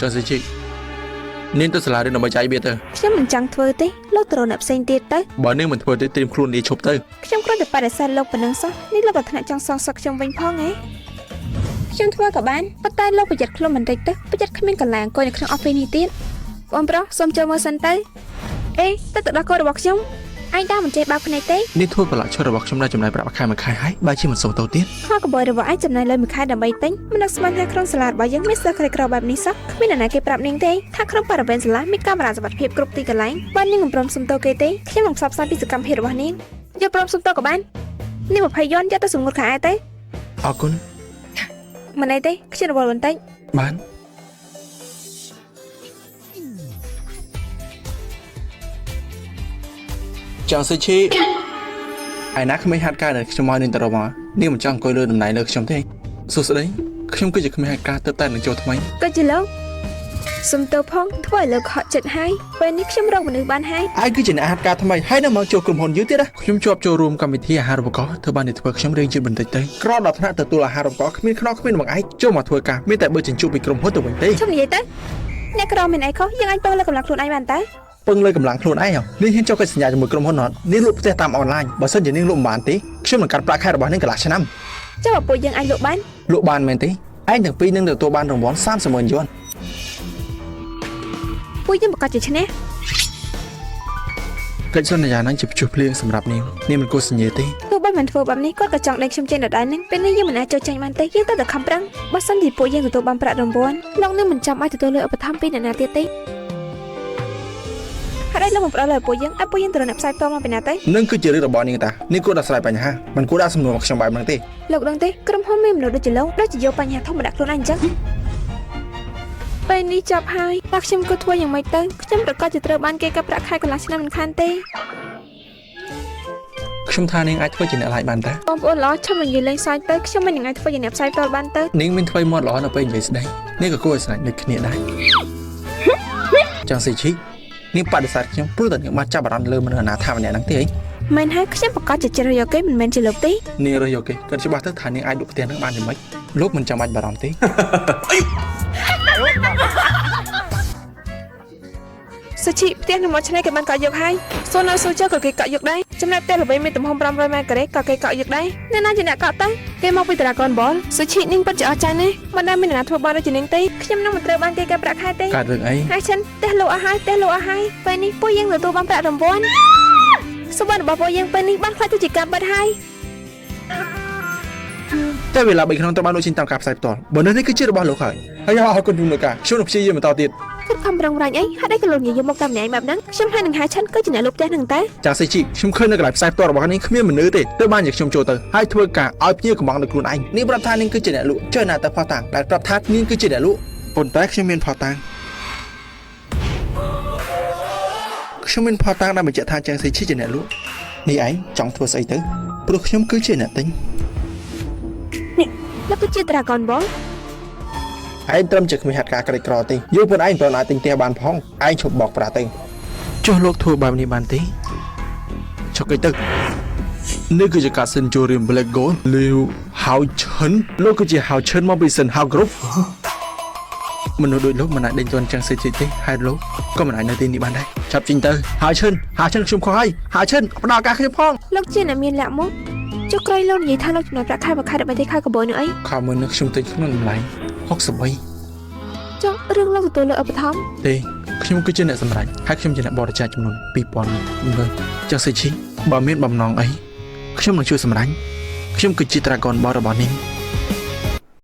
ចុះស៊ីជីនាងទៅសាលារៀនដើម្បីចាយបៀទៅ ខ្ញុំមិនចង់ធ្វើទេលោកទៅរកអ្នកផ្សេងទៀតទៅ បើនាងមិនធ្វើទេត្រៀមខ្លួនលាឈប់ទៅ ខ្ញុំគ្រាន់តែបដិសេធលោកប៉ុណ្ណឹងសោះនេះលោកក៏ថ្នាក់ចង់សងសឹកខ្ញុំវិញផងឯងខ្ញុំធ្វើក៏បានប៉ុន្តែលោកប្រយ័ត្នខ្លួនបន្តិចទៅប្រយ័ត្នគ្មានកន្លែងអង្គុយនៅក្នុង office នេះទៀតបងប្រុសសូមចូលមើលសិនទៅអេទៅទៅដល់កូនរបស់ខ្ញុំឯងដើរមិនចេះបើកភ្នែកទេ នេះធ្វើប្រឡាក់ឈុតរបស់ខ្ញុំដែលចំណាយប្រាក់មួយខែមួយខែហើយបើជាមិនសូវទៅទៀត ខកបយរបស់ឯងចំណាយលុយមួយខែដើម្បីទិញមិននឹកស្មានថាក្នុងសាលារបស់យើងមានសិស្សក្រីក្របែបនេះសោះគ្មានអ្នកណាគេប្រាប់នាងទេថាក្នុងបរិវេណសាលាមានកាមេរ៉ាសុវត្ថិភាពគ្រប់ទីកន្លែងបើនាងមិនព្រមសុំទោសគេទេខ្ញុំនឹងផ្សព្វផ្សាយពីសកម្មភាពរបស់នាងយកព្រមសុំទោសក៏បាននេះ20យន់យកទៅសម្ងួតខោអាវទៅ អរគុណ មិនអីទេខ្ញុំរវល់បន្តិច បានចង់ស៊ីឈីឯណាក្មេងហាត់ការដែលខ្ញុំមកនាងទៅរកមកនាងមិនចង់អង្គុយលើតំណែងលើខ្ញុំទេសួស្តីខ្ញុំគឺជាក្មេងហាត់ការទើបតែនឹងចូលថ្មី ក៏ជាលោកសុំទោសផងធ្វើឲ្យលោកខកចិត្តហើយពេលនេះខ្ញុំរកមនុស្សបានហើយ ឯងគឺជាអ្នកហាត់ការថ្មីហើយនៅមកចូលក្រុមហ៊ុនយើងទៀតណាខ្ញុំជាប់ចូលរួមកម្មវិធីអាហារូបករណ៍ធ្វើបានតែធ្វើខ្ញុំរៀងជិតបន្តិចទៅក្រដល់ថ្នាក់ទទួលអាហារូបករណ៍គ្មានខ្នងគ្មានបង្អែកចូលមកធ្វើការមានតែបើជញ្ជូពីក្រុមហ៊ុនទៅវិញទេ ខ្ញុំនិយាយទៅអ្នកក្រមានអីខុសយើងអាចពឹងលើកម្លាំងខ្លួនឯងបានតើ ពឹងលើកម្លាំងខ្លួនឯងហ៎នាងហ៊ានចុះកិច្ចសន្យាជាមួយក្រុមហ៊ុនអត់នាងលក់ផ្ទះតាមអនឡាញបើសិនជានាងលក់មិនបានទេខ្ញុំនឹងកាត់ប្រាក់ខែរបស់នាងកន្លះឆ្នាំ ចុះបើពួកយើងអាចលក់បាន លក់បានមែនទេឯងទាំងពីរនឹងទទួលបានរង្វាន់30ម៉ឺនយួន ពួកយើងប្រកាសជាឈ្នះ កិច្ចសន្យាហ្នឹងជាព្យុះភ្លៀងសម្រាប់នាងនាងមិនគួរសញ្ញាទេ ទោះបីមិនធ្វើបែបនេះគាត់ក៏ចង់ដេញខ្ញុំចេញដដែលហ្នឹងពេលនេះយើងមិនអាចចូលចាញ់បានទេយើងត្រូវតែខំប្រឹងបើសិនជាពួកយើងទទួលបានប្រាក់រង្វាន់លោកនឹងមិនចាំបាច់ទទួលលុយឧបត្ថម្ភពីអ្នកណាទៀតទេហេតុអីលោកមិនផ្ដល់ឲ្យពួកយើងឲ្យពួកយើងទៅរកអ្នកផ្សាយផ្ទាល់មកពីណាទៅ នឹងគឺជារឿងរបស់នាងតានាងគួរដោះស្រាយបញ្ហាមិនគួរដាក់សំណួរមកខ្ញុំបែបហ្នឹងទេ លោកដឹងទេក្រុមហ៊ុនមានមនុស្សដូចជាលោកដូចជាយកបញ្ហាធំមកដាក់ខ្លួនឯងអញ្ចឹងពេលនេះចាប់ហើយតើខ្ញុំគួរធ្វើយ៉ាងម៉េចទៅខ្ញុំប្រកាសជាត្រូវបានគេកាត់ប្រាក់ខែកន្លះឆ្នាំមិនខានទេ ខ្ញុំថានាងអាចធ្វើជាអ្នកឡាយបានតា បងប្អូនល្អឈប់និយាយលេងសើចទៅខ្ញុំមិននឹងអាចធ្វើជាអ្នកផ្សាយផ្ទាល់បានទៅ នាងមានថ្មីមាត់ល្អនៅពេលនិយាយស្ដីនាងក៏គួរឲ្យស្រឡាញ់ដូចគ្នាដែរចង់ស៊ីឈីនាងបដិសេធខ្ញុំព្រោះតែនាងបានចាប់អារម្មណ៍លើមនុស្សអនាថាម្នាក់ហ្នឹងទេអី មែនហើយខ្ញុំប្រកាសជាជ្រើសយកគេមិនមែនជាលោកទេ នាងរើសយកគេគាត់ច្បាស់ទៅថានាងអាចលក់ផ្ទះហ្នឹងបានយ៉ាងម៉េចលោកមិនចាំបាច់បារម្ភទេ សុជីផ្ទះនៅមាត់ឆ្នេរគេបានកក់យកហើយសូននៅសូជក៏គេកក់យកដែរចំណែកផ្ទះល្បីមានទំហំ500ម៉ែត្រការ៉េក៏គេកក់យកដែរអ្នកណាជាអ្នកកក់ទៅគេមកពីតារាកនបលសុជីនាងពិតជាអស្ចារ្យណាស់មិនដែលមានអ្នកណាធ្វើបានដូចជានាងទេខ្ញុំនឹងមិនត្រូវបានគេកាត់ប្រាក់ខែទេ កើតរឿងអី ហើយឈិនផ្ទះលោកអស់ហើយផ្ទះលោកអស់ហើយពេលនេះពួកយើងទទួលបានប្រាក់រង្វាន់សុបិនរបស់ពួកយើងពេលនេះបានខ្លាចទៅជាការបាត់ហើយ តែវេលា3ក្នុងត្រូវបានលក់ចេញតាមការផ្សាយផ្ទាល់បើនៅនេះគឺជារបស់លោកហើយហើយអរគុណជំនួយការខ្ញុំនឹងព្យាយាមបន្តទៀត គិតខំប្រឹងប្រែងអីហេតុអីក៏លោកនិយាយយកមកតាមអ្នកឯងបែបហ្នឹងខ្ញុំហើយនឹងហៅឈិនគឺជាអ្នកលុបផ្ទះហ្នឹងតែ ចាសសេជីខ្ញុំឃើញនៅកន្លែងផ្សាយផ្ទាល់របស់នាងគ្មានមនុស្សទេទើបបានជាខ្ញុំចូលទៅហើយធ្វើការឲ្យភ្ញៀវកំងនៅខ្លួនឯងនាងប្រាប់ថានាងគឺជាអ្នកលក់ចុះណាទៅផុសតាងដែលប្រាប់ថានាងគឺជាអ្នកលក់ប៉ុន្តែខ្ញុំមានផុសតាងខ្ញុំមានផុសតាងដែលបញ្ជាក់ថាចាងសេជីជាអ្នកលក់នេះឯងចង់ធ្វើស្អីទៅព្រោះខ្ញុំគឺជាអ្នកទិញ លោកគឺជា Dragon Ball ឯងត្រឹមជាគ្មានហាត់ការក្រីក្រទេយើងពួកឯងមិនទាន់អាចទិញផ្ទះបានផងឯងឈប់បោកប្រាស់ទៅចុះលោកធ្វើបែបនេះបានទេចុះគេទៅនេះគឺជាកាសិនចូលរៀន Black Gold លាវហៅឈិនលោកគឺជាហៅឈិនមកពីសិនហៅគ្រប់មនុស្សដូចលោកមិនអាចដេញទាន់ចឹងសេចទេហើយលោកក៏មិនអាចនៅទីនេះបានដែរចាប់ចេញទៅហៅឈិនហៅឈិនខ្ញុំខុសហើយហៅឈិនផ្ដល់ឱកាសខ្ញុំផង លោកជាអ្នកមានលក្ខមុខចុះក្រៃលោកនិយាយថាលោកចំណាយប្រាក់ខែមួយខែដើម្បីទិញខោកាបូយនោះអី ខោមើលនេះខ្ញុំទិញក្នុងតម្លៃ63 ចុះរឿងលោកទទួលលើឧបត្ថម្ភ ទេខ្ញុំគឺជាអ្នកសម្រេចហើយខ្ញុំជាអ្នកបរិច្ចាគចំនួន2000មើលចុះសេឈីបើមានបំណងអីខ្ញុំនឹងជួយសម្រេចខ្ញុំគឺជា Dragon Ball របស់នាង